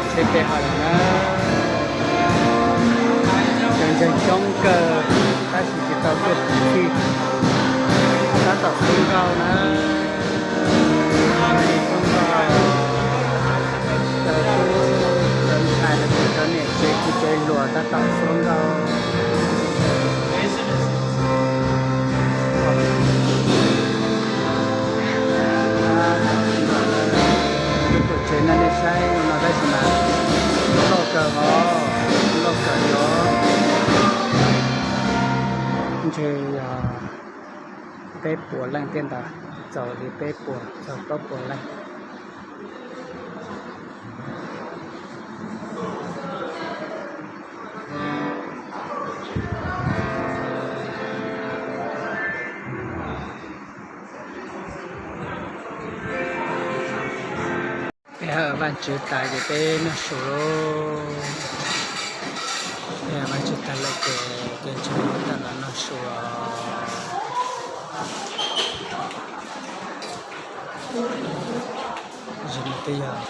Tsheb pe hawm lawm na. Cov ntseeg coob kawg tab sis tsis tau tuaj txhij. Tab tom xub nkaus na. Xub nkaus. Cov tub cov ntxhais los sis cov niam tsev kwv tsev hluas tab tom xub nkaus. Lub tuam tsev no nej saib no tab sis mas loj kawg os, loj kawg li os. Ntshe yog peb puas leej thiab ntag, txaus li peb puas txog plaub puas leej. Peb hawm Vajtswv tas ces peb noj su lauj. Peb hawm Vajtswv tas lawm ces peb tseem yuav tawm los noj su os. Tam sim no twb yog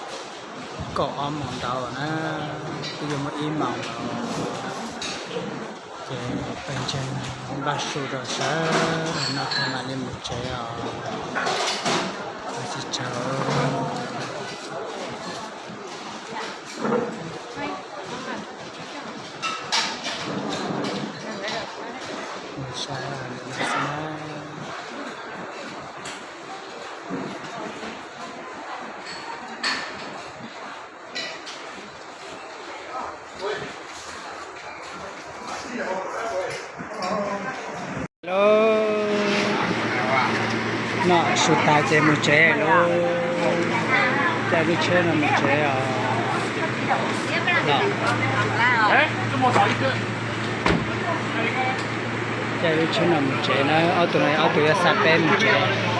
kaum ob moos ntau na, twb yuav muaj ib moos los ces peb ntseeg npaj su rau sawv daws noj tag mam li mus tsev os. Tsis tsawg. Mus saib lawm no xwb na. Lauj, noj su tas ces mus tsev lauj. Caij lub tsheb no mus tsev os. Caij lub tsheb no mus tsev na, ob tug no ob tug yuav xa peb mus tsev.